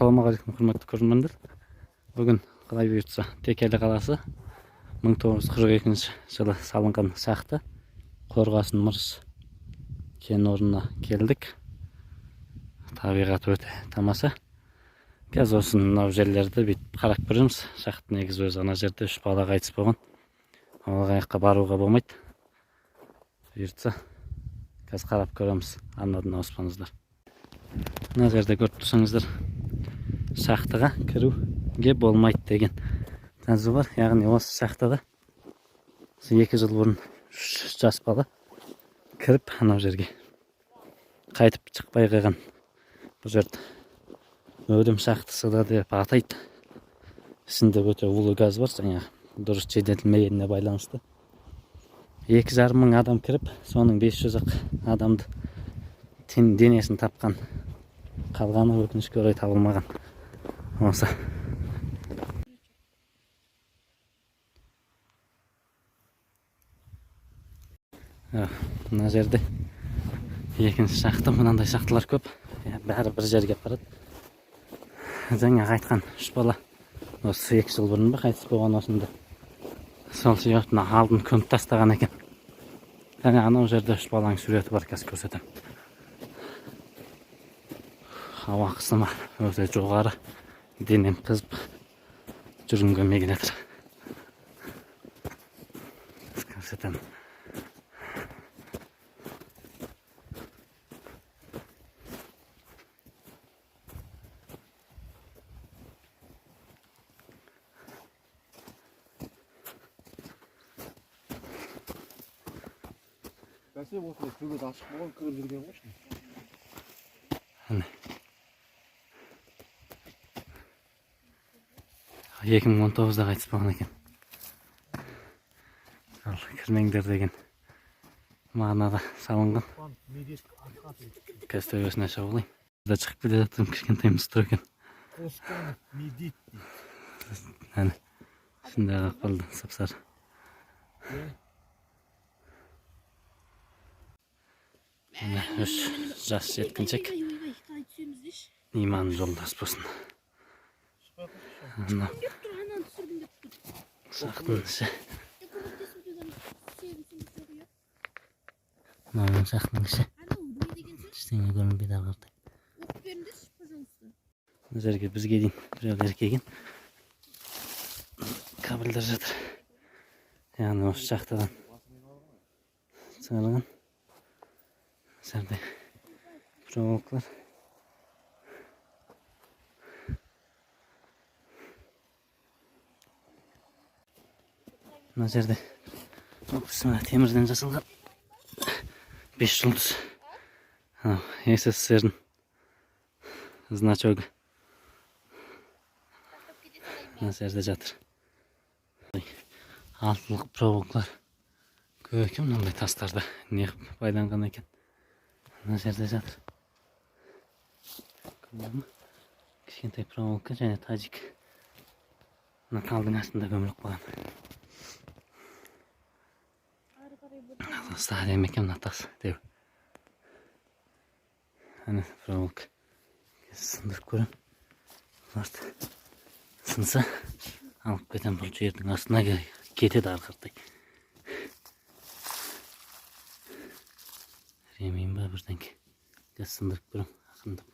Ассалаумағалейкум, құрметті көрермендер. Бүгін, Құдай бұйыртса, Текелі қаласы 1942 жылы салынған шахта қорғасын мырыш кен орнына келдік. Табиғат өте тамаша. Қазір осы мынау жерлерді бүйтіп қарап көреміз. Шахта негізі өзі ана жерде 3 бала қайтыс болған. Ол жаққа баруға болмайды. Бұйыртса, қазір қарап көреміз. Арнадан ауыспаңыздар. Мына жерде көріп тұрсаңыздар, шахтаға кіруге болмайды деген жазу бар. Яғни осы шахтада 2 жыл бұрын 3 жас бала кіріп анау жерге қайтып шықпай қалған. Бұл жерді өлім шахтасы да деп атайды. Ішінде өте улы газ бар, жаңағы дұрыс жеделмегеніне байланысты. 2,5 мың адам кіріп, соның 500 ақ адамды денесін тапқан. Қалғаны өкінішке орай табылмаған. Осы. Мына жерде екінші шахта, мынандай шахталар көп. Бәрі бір жерге апарады. Жаңағы айтқан 3 бала осы 2 жыл бұрын ба қайтыс болған осында. Сол себепті мына алдын көміп тастаған екен. Және анау жерде 3 баланың суреті бар, қазір көрсетемін. Ауа қысымы өте жоғары, денем қызып жүргім келмей келе жатыр. Көрсетемін. Бәсе, осындай төбет ашық болған, кіріп жүрген ғой ішіне. Міне. 2019-да қайтыс болған екен. Ал кірмеңдер деген мағынада салынған. Қазір төбесіне шығып алайын. Да шығып келе жатырмын, кішкентай тұр екен. Қоспанов Медет дейді. Әне, ішінде қалып қалды сап-сары. Міне, 3 жас жеткіншек. Ойбай, ойбай, қалай түсеміз деші? Иман жолдас болсын. Мына Деп тұр, ананы түсіргім деп тұр. шахтаның іші. Көмектесіп жүрген сенің жоқ, иә? Мынау шахтаның іші. Анау не деген сөз? Ештеңе көрінбейді ары қаратай. Оқып беріңдерші, пожалуйста. Мына жерге бізге дейін біреулер келген. Кабельдер жатыр. Яғни осы шахтадан шығарылған. Жерде проволокалар. Мына жерде мына темірден жасалған 5 жұлдыз. Анау СССР-дің значогы. Мына жерде жатыр. Алтынлық проволокалар көп екен, мынандай тастарды не қылып байланған екен. Мына жерде жатыр. Кішкентай проволока және тажик. Мына талдың астында көміліп қалған. Ары қарай бір Тас әдемі екен мына тас деу. Әне проволока. Сындырып көремін. Бұларды сынса алып кетемін, бұл жердің астына кетеді ары қаратай. Ремейін ба бірдеңке. Қазір сындырып көремін ақырындап.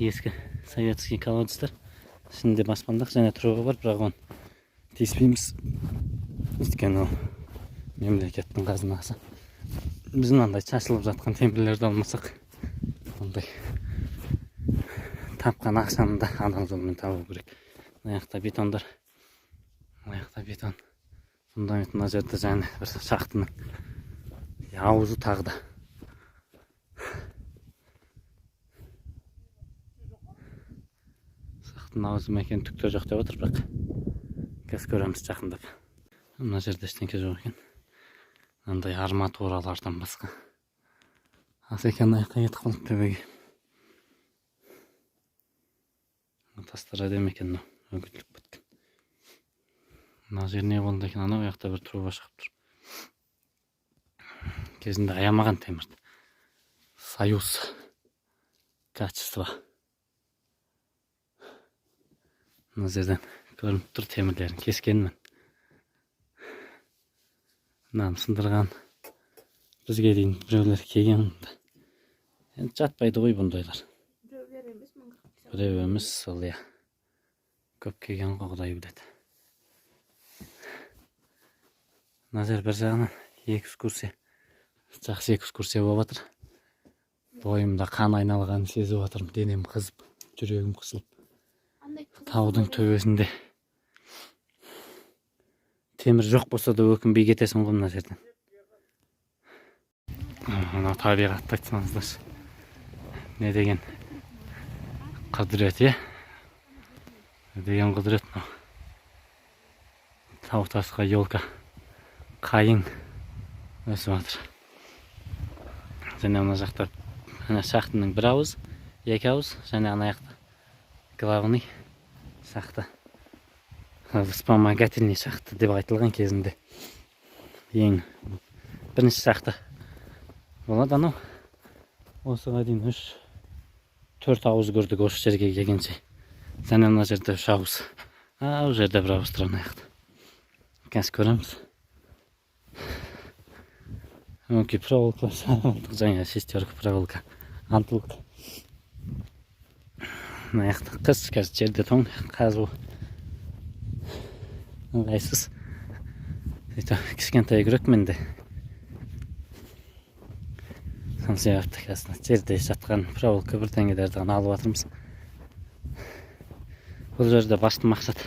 Ескі советский колодецтер. Ішінде баспалдақ және труба бар, бірақ оны тиіспейміз. Өйткені ол мемлекеттің қазынасы. Біз мынандай шашылып жатқан темірлерді алмасақ, ондай тапқан ақшаны да адал жолмен табу керек. Мына жақта бетондар, мына жақта бетон фундамент. Мына жерде және бір шахтаның аузы тағы да. Шахтаның аузы ма екен, түк те жоқ деп отыр, бірақ қазір көреміз жақындап. Мына жерде ештеңке жоқ екен. Мынандай арматуралардан басқа. Асеке ана жаққа кетіп қалды төбеге. Тастар әдемі екен мынау, үгітіліп кеткен. Мына жер не болды екен, анау жақта бір труба шығып тұр. Кезінде аямаған темірді. Союз Качество. Мына жерден көрініп тұр, темірлерін кескенмін. Мынаны сындырған. Бізге дейін біреулер келген. Енді жатпайды ғой бұндайлар. Біреулер емес, 1048. Біреу емес, сол иә. Көп келген ғой, құдай біледі. Мына жер бір жағынан экскурсия. Жақсы экскурсия болып жатыр. Бойымда қан айналғанын сезіп жатырмын. Денем қызып, жүрегім қысылып. Андай қызық. Таудың төбесінде темір жоқ болса да өкінбей кетесің ғой мына жерден. Мына табиғатты айтсаңыздаршы. Не деген құдірет, иә? Не деген құдірет мынау. Тау тасқа елка, қайың өсіп жатыр. Және мына жақта мына шахтаның бір ауыз, екі ауыз, және ана жақта главный шахта. Вспомогательный шахта деп айтылған кезінде. Ең бірінші шахта болады анау. Осыға дейін 3-4 ауыз көрдік осы жерге келгенше. Және мына жерде 3 ауыз. Ол жерде бір ауыз тұр ана жақта. Қазір көреміз. Өңкей проволока жаңа шестерка проволока. Антылық. Мына жақта қыс, қазір жерде тоң, қазу ыңғайсыз. Сөйтіп кішкентай күрек менде. Сол себепті қазір жерде жатқан проволока бірдеңелерді ғана алып жатырмыз. Бұл жерде басты мақсат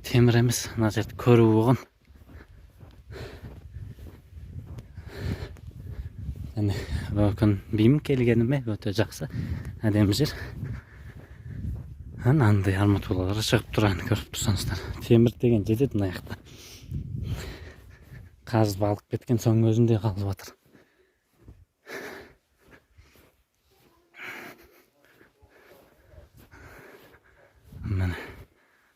темір емес, мына жерді көру болған. Және өкінбеймін келгеніме, өте жақсы, әдемі жер. Андай арматуралар шығып тұрғанын көріп тұрсаңыздар. Темір деген жетеді мына жақта. Қазып алып кеткен соң өзінде қалып жатыр. Міне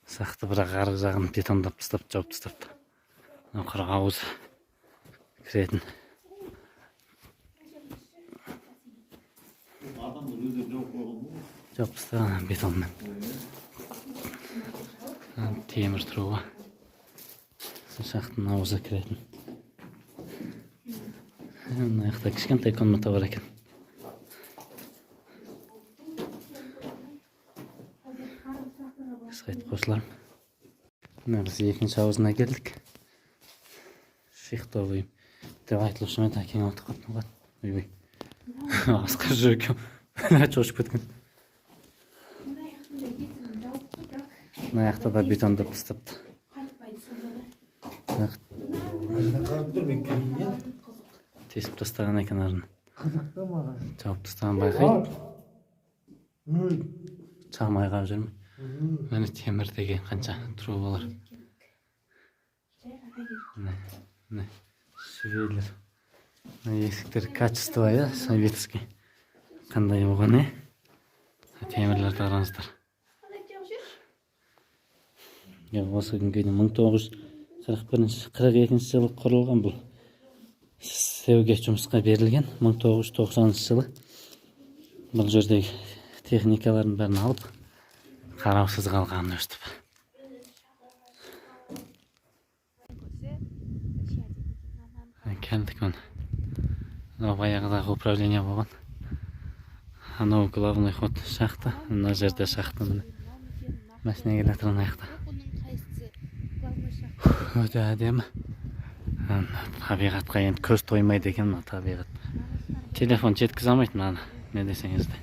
сақты, бірақ арғы жағын бетондап тастап, жауып тастапты. Мынау қырық ауыз кіретін. Адамдар өздері жауып қойған ғой. Жауып тастаған бетонмен. Темір труба. Сол шахтаның аузы кіретін. Мына жақта кішкентай комната бар екен. Қайтып қосыламын. Мына біз екінші аузына келдік. Шихтовый деп айтылушы ма еді, әкең ұмытып қалыппын ғой. Ойбай. Асқар жүр екен. Шошып кеткен. Мына жақта да бетондап тастапты. Тесіп тастаған екен арын. Қызық та маған. Жауып тастаған байқайды. Шамай қалып жүрмін. Міне темір деген қанша трубалар. Міне, міне швеллер. Мына есіктер качество, иә, советский. Қандай болған, е? Темірлерді қараңыздар. Осы күнге дейін 1941, 42 жылы құрылған бұл. Істеуге жұмысқа берілген 1990 жылы бұл жердегі техникалардың бәрін алып қараусыз қалған өстіп. Келдік міне. Мынау баяғыдағы управление болған. Анау главный ход шахта, мына жерде шахта міне. Машина келе жатыр ана жақта. Өте әдемі. Табиғатқа енді көз тоймайды екен мына табиғат. Телефон жеткізе алмайды мынаны, не десеңіз де.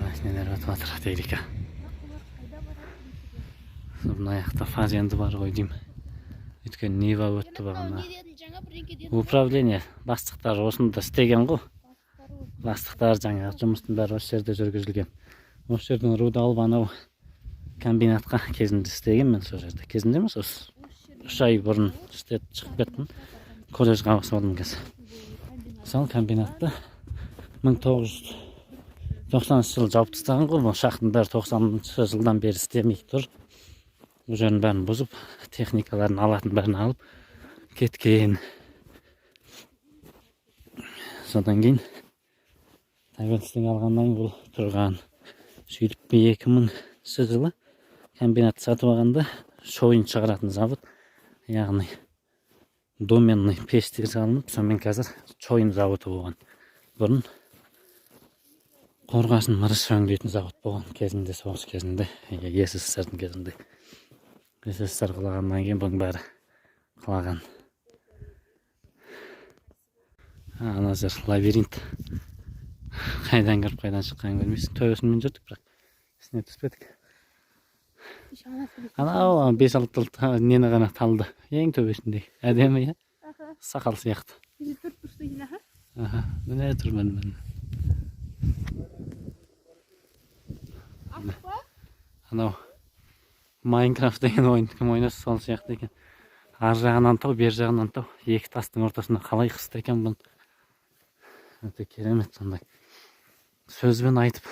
Машиналар өтіп жатыр, техника. Мына жақта фазенда бар ғой деймін. Өйткені Нива өтті бағана. Управление бастықтары осында істеген ғой. Бастықтар жаңағы жұмыстың бәрі осы жерде жүргізілген. Осы жерден руда алып анау комбинатқа кезінде істеген мен сол жерде. Кезінде емес, осы 3 ай бұрын істеп шығып кеттім. Колледжге ауысып алдым қазір. Сол комбинатта 1990 жылы жауып тастаған ғой. Бұл шахтаның бәрі 90 жылдан бері істемей тұр. Бұл жердің бәрін бұзып, техникаларын алатын бәрін алып, кеткен. Содан кейін тәуелсіздік алғаннан кейін бұл тұрған. Сөйтіп 2000 жылы комбинат сатып алғанда шойын шығаратын завод, яғни доменный пештер салынып, сонымен қазір шойын заводы болған. Бұрын қорғасын мырыш өңдейтін завод болған кезінде, соғыс кезінде, СССР-дің кезінде. СССР құлағаннан кейін бұның бәрі құлаған. Ана жер лабиринт. Қайдан кіріп, қайдан шыққанын білмейсің. Төбесімен жүрдік, бірақ ішіне түспедік. Анау 5-6 нені ғана талды. Ең төбесінде. Әдемі, иә? Сақал сияқты. Төрт бұрышты екен, аха. Аха, міне тұр, міне, міне. Анау Майнкрафт деген ойын кім ойнаса сол сияқты екен. Ар жағынан тау, бер жағынан тау. Екі тастың ортасында қалай қысты екен бұны. Өте керемет сондай. Сөзбен айтып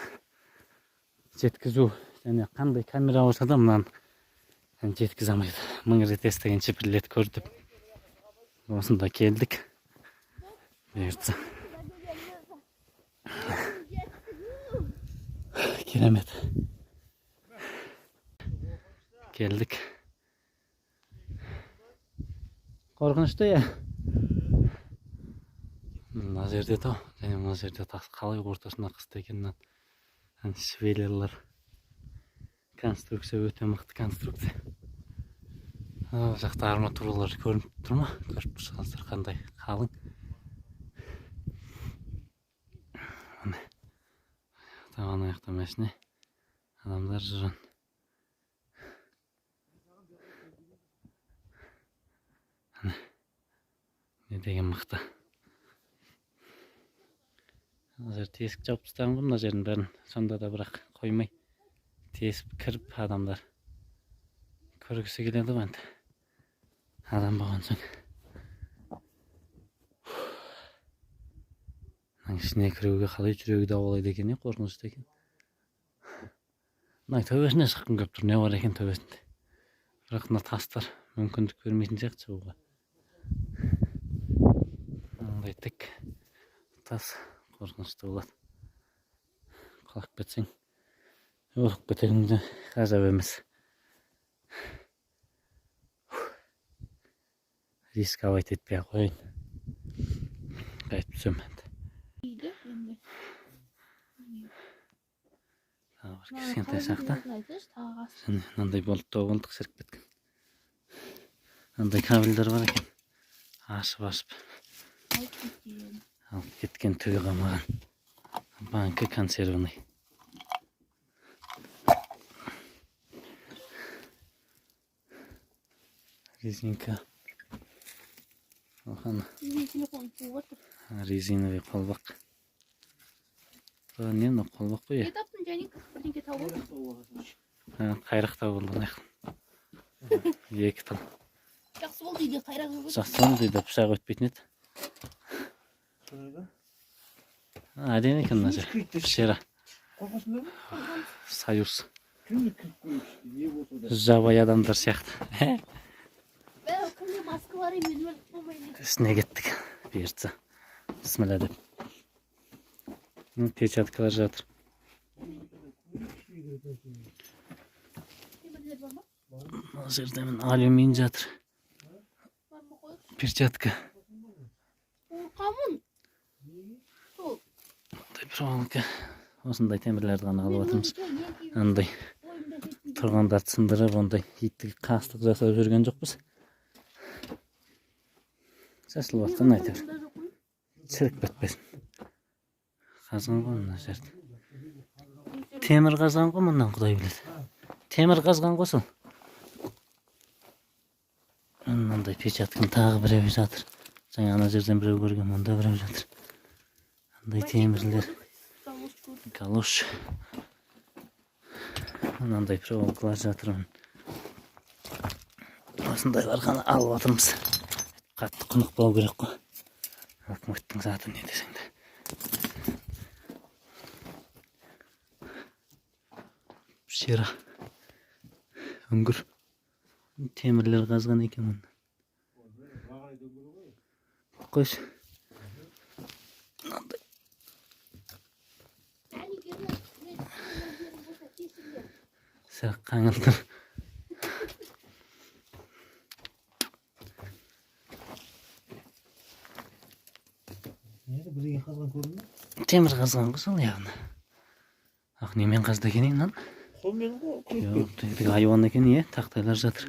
жеткізу және қандай камера болса да мынаны жеткізе алмайды. 1000 рет естігенше бір рет көрдім. Осында келдік. Бұйыртса. Керемет. Келдік. Қорқынышты, иә. Мына жерде тау, және мына жерде тас қалай ортасына қысты екен мынаны. Швеллерлер. Конструкция өте мықты конструкция. Ана жақта арматуралар көрініп тұр ма? Көріп тұрсаңыздар қандай қалың. Міне. Ана жақта машина. Адамдар жүр. Міне. Не деген мықты. Мына жер тесік жауып тастаған ғой мына жердің бәрін. Сонда да бірақ қоймай тесіп кіріп адамдар көргісі келеді ғой енді. Адам болған соң. Мынаның ішіне кіруге қалай жүрегі дауалайды екен, қорқынышты екен. Мына төбесіне шыққым келіп тұр, не бар екен төбесінде. Бірақ мына тастар мүмкіндік бермейтін сияқты шығуға. Мынандай тік тас қорқынышты болады. Құлап кетсең, өліп кетерің де ғажап емес. Рисковать етпей ақ қояйын. Қайтып түсемін енді. Тағы бір кішкентай шахта. Және мынандай болып болдық, шіріп кеткен. Мынандай кабельдер бар екен. Ашып-ашып алып кеткен, түгі қалмаған. Банка консервный. Резинка. Резиновый қолбақ. Не мынау қолбақ қой? Не таптың, Жаник? Бірдеңке тауып алдың? Қайрақ тауып алдым. Екі тал. Жақсы болды үйде қайрақ жоқ. Жақсы болды үйде пышақ өтпейтін еді. Әдемі екен мына жер. Пещера. Союз. Жабайы адамдар сияқты. Үстіне кеттік. Бұйыртса. Бісміллә деп. Перчаткалар жатыр. Мына жерде міне алюмин жатыр. Перчатка. Қорқамын. Мындай проволока. Осындай темірлерді ғана алып жатырмыз. Андай тұрғандарды сындырып, ондай иттік қастық жасап жүрген жоқпыз. Шашылып жатқан әйтеуір. Шіріп кетпесін. Қазған ғой мына жерді. Темір қазған ғой мындан, Құдай біледі. Темір қазған ғой сол. Мынандай печатканың тағы біреуі жатыр. Жаңа ана жерден біреу көрген, мұнда біреу жатыр. Мындай темірлер. Галош. Мынандай проволокалар жатыр. Осындайлар ғана алып жатырмыз. Қатты құнықпау керек қой. Өкіметтің заты не десең де. Пещера. Үңгір. Темірлер қазған екен мұнда. Қойшы. Мынандай. Әне Ерлан, мен жерім болса кесіңдер. Сірә қаңылтыр. Несі бірдеңе қазған көрінді ме? Темір қазған ғой сол яғни. Ақ немен қазды екен мынаны? Қолмен ғой, күрекпен. Жоқ, тегі айуан екен, иә, тақтайлар жатыр.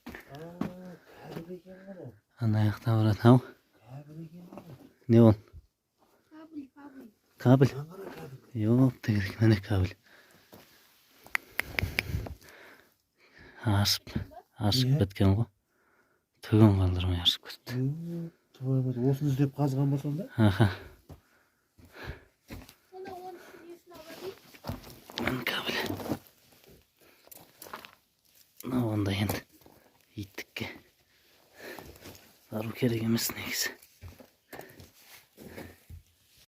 Кәбіл екен ғой мынау. Ана жақта барады, ау. Кәбіл екен ғой. Не ол? Кабель, кабель. Кабель. Мына қара кәбіл. Жоқ, тегірек міне кабель. Асып, асып Иә. кеткен ғой. Түгін қалдырмай асып кетті. Твою мать, осыны іздеп қазған ба сонда? Аха, Сонда оның несін ала дейік. міне кабель. Мынау онда енді иттікке бару керек емес негізі.